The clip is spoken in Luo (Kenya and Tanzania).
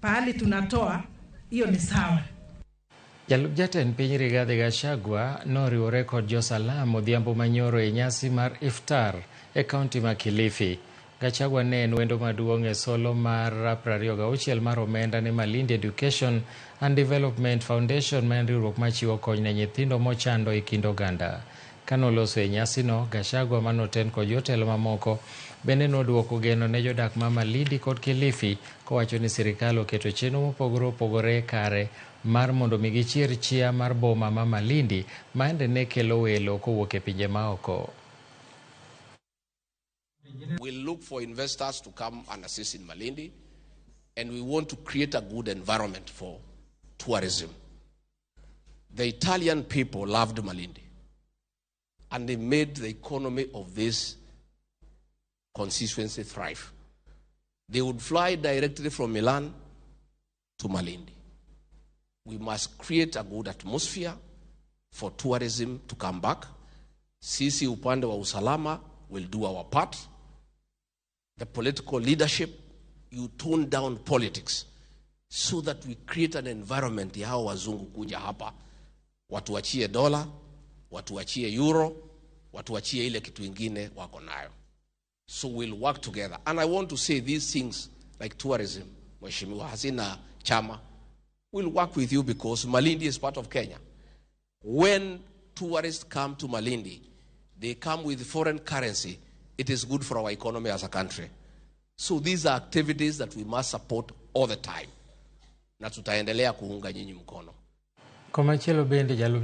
Pahali tunatoa hiyo ni sawa. Jalup jatend piny Rigathi Gachagua noriwore kod jo-Salam odhiambo manyoro e nyasi mar Iftar e kaunti ma Kilifi. Gachagua ne en wendo maduong' e solo mar 26 mar omenda ne Malindi Education and Development Foundation, ma en riwruok machiwo kony ne nyithindo mochando e kind oganda. Kanoloso e nyasino, Gachagua manoten kod jotelo mamoko bende noduoko geno ne jodak ma Malindi kod Kilifi, kowacho ni sirikal oketo chenro mopogore opogore kare mar mondo mi gichier chia mar boma ma Malindi ma ende ne kelo welo kowuok e pinje maoko. We'll look for investors to come and assist in Malindi, and we want to create a good environment for tourism. The Italian people loved Malindi, and they made the economy of this constituency thrive. They would fly directly from Milan to Malindi. We must create a good atmosphere for tourism to come back. Sisi upande wa usalama will do our part. The political leadership, you tone down politics so that we create an environment ya hao wazungu kuja hapa, watuachie dola, watuachie euro, watuachie ile kitu ingine wako nayo. So we'll work together. And I want to say these things like tourism, Mheshimiwa, hazina chama. We'll work with you because Malindi is part of Kenya. When tourists come to Malindi, they come with foreign currency. It is good for our economy as a country. So these are activities that we must support all the time. Na tutaendelea kuunga nyinyi mkono. Komachielo bende jalup